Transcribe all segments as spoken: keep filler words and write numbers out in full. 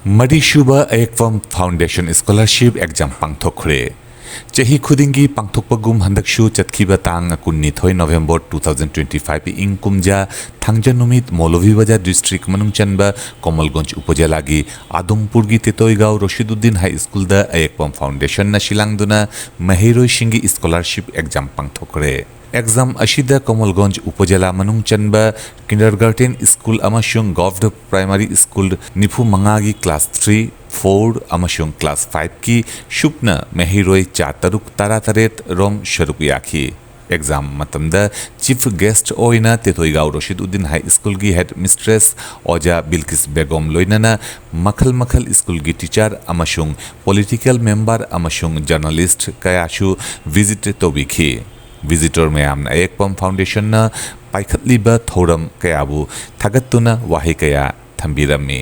ꯃꯔꯤꯁꯨꯕ ꯑꯌꯦꯛꯄꯝ Foundation Scholarship Exam ꯄꯥꯡꯊꯣꯛꯈ꯭ꯔꯦ꯫ ꯆꯍꯤ ꯈꯨꯗꯤꯡꯒꯤ ꯄꯥꯡꯊꯣꯛꯄꯒꯨꯝ ꯍꯟꯗꯛꯁꯨ ꯆꯠꯈꯤꯕ ꯇꯥꯡ ꯀꯨꯟꯅꯤꯊꯣꯏ November two thousand twenty five ꯏꯪ ꯀꯨꯝꯖꯥ ꯊꯥꯡꯖ ꯅꯨꯃꯤꯠ ꯃꯧꯂꯚꯤꯕꯥꯖꯥꯔ district ꯃꯅꯨꯡ ꯆꯟꯕ ꯀꯣꯃꯜꯒꯟꯖ ꯎꯄꯖꯤꯂꯥꯒꯤ ꯑꯗꯨꯝꯄꯨꯔꯒꯤ ꯇꯦꯇꯣꯏꯒꯥꯎ ꯔꯣꯁꯤꯗꯨꯗꯤꯟ High Schoolꯗ ꯑꯌꯦꯛꯄꯝ Foundationꯅ ꯁꯤꯜꯂꯥꯡꯗꯨꯅ ꯃꯍꯩꯔꯣꯏꯁꯤꯡꯒꯤ scholarship exam ꯄꯥꯡꯊꯣꯛꯈ꯭ꯔꯦ꯫ Exam ꯑꯁꯤꯗ ꯀꯣꯃꯜꯒꯟꯖ ꯎꯄꯖꯤꯂꯥ ꯃꯅꯨꯡ ꯆꯟꯕ kindergarten school ꯑꯃꯁꯨꯡ Govt Primary School ꯅꯤꯐꯨ ꯃꯉꯥꯒꯤ class three, four ꯑꯃꯁꯨꯡ class fiveꯀꯤ ꯁꯨꯞꯅ ꯃꯍꯩꯔꯣꯏ ꯆꯥ ꯇꯔꯨꯛ ꯇꯔꯥ ꯇꯔꯦꯠ ꯔꯣꯝ ꯁꯔꯨꯛ ꯌꯥꯈꯤ꯫ Exam ꯃꯇꯝꯗ chief guest ꯑꯣꯏꯅ ꯇꯦꯇꯣꯏꯒꯥꯎ ꯔꯣꯁꯤꯗ ꯎꯗꯤꯟ High Schoolꯒꯤ head mistress ꯑꯣꯖꯥ ꯕꯤꯜꯀꯤꯁ ꯕꯦꯒꯝ ꯂꯣꯏꯅꯅ ꯃꯈꯜ ꯃꯈꯜ schoolꯒꯤ teacher ꯑꯃꯁꯨꯡ political member ꯑꯃꯁꯨꯡ journalist ꯀꯌꯥꯁꯨ visit ꯇꯧꯕꯤꯈꯤ꯫ Visitor ꯃꯌꯥꯝꯅ ꯑꯌꯦꯛꯄꯝ Foundationꯅ ꯄꯥꯏꯈꯠꯂꯤꯕ ꯊꯧꯔꯝ ꯀꯌꯥꯕꯨ ꯊꯥꯒꯠꯇꯨꯅ ꯋꯥꯍꯩ ꯀꯌꯥ ꯊꯝꯕꯤꯔꯝꯃꯤ꯫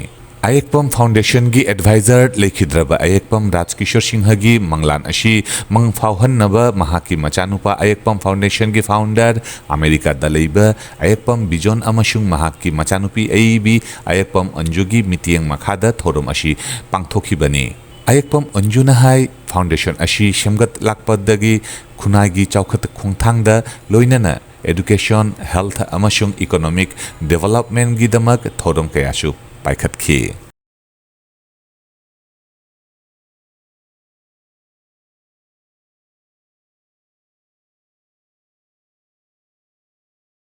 ꯑꯌꯦꯛꯄꯝ Foundationꯒꯤ advisor ꯂꯩꯈꯤꯗ꯭ꯔꯕ ꯑꯌꯦꯛꯄꯝ ꯔꯥꯖꯀꯤꯁꯣꯔ ꯁꯤꯡꯍꯒꯤ ꯃꯪꯂꯥꯟ ꯑꯁꯤ ꯃꯪ ꯐꯥꯎꯍꯟꯅꯕ ꯃꯍꯥꯛꯀꯤ ꯃꯆꯥꯅꯨꯄꯥ ꯑꯌꯦꯛꯄꯝ Foundationꯒꯤ founder, ꯑꯃꯦꯔꯤꯀꯥꯗ ꯂꯩꯕ ꯑꯌꯦꯛꯄꯝ ꯕꯤꯖꯣꯟ ꯑꯃꯁꯨꯡ ꯃꯍꯥꯛꯀꯤ ꯃꯆꯥꯅꯨꯄꯤ ꯑꯏꯕꯤ ꯑꯌꯦꯛꯄꯝ ꯑꯟꯖꯨꯒꯤ ꯃꯤꯠꯌꯦꯡ ꯃꯈꯥꯗ ꯊꯧꯔꯝ ꯑꯁꯤ ꯄꯥꯡꯊꯣꯛꯈꯤꯕꯅꯤ꯫ ꯑꯌꯦꯛꯄꯝ ꯑꯟꯖꯨꯅ ꯍꯥꯏ, Foundation ꯑꯁꯤ ꯁꯦꯝꯒꯠꯂꯛꯄꯗꯒꯤ ꯈꯨꯟꯅꯥꯏꯒꯤ ꯆꯥꯎꯈꯠ ꯈꯣꯡꯊꯥꯡꯗ ꯂꯣꯏꯅꯅ education, health ꯑꯃꯁꯨꯡ economic developmentꯒꯤꯗꯃꯛ ꯊꯧꯔꯝ ꯀꯌꯥꯁꯨ ꯄꯥꯏꯈꯠꯈꯤ꯫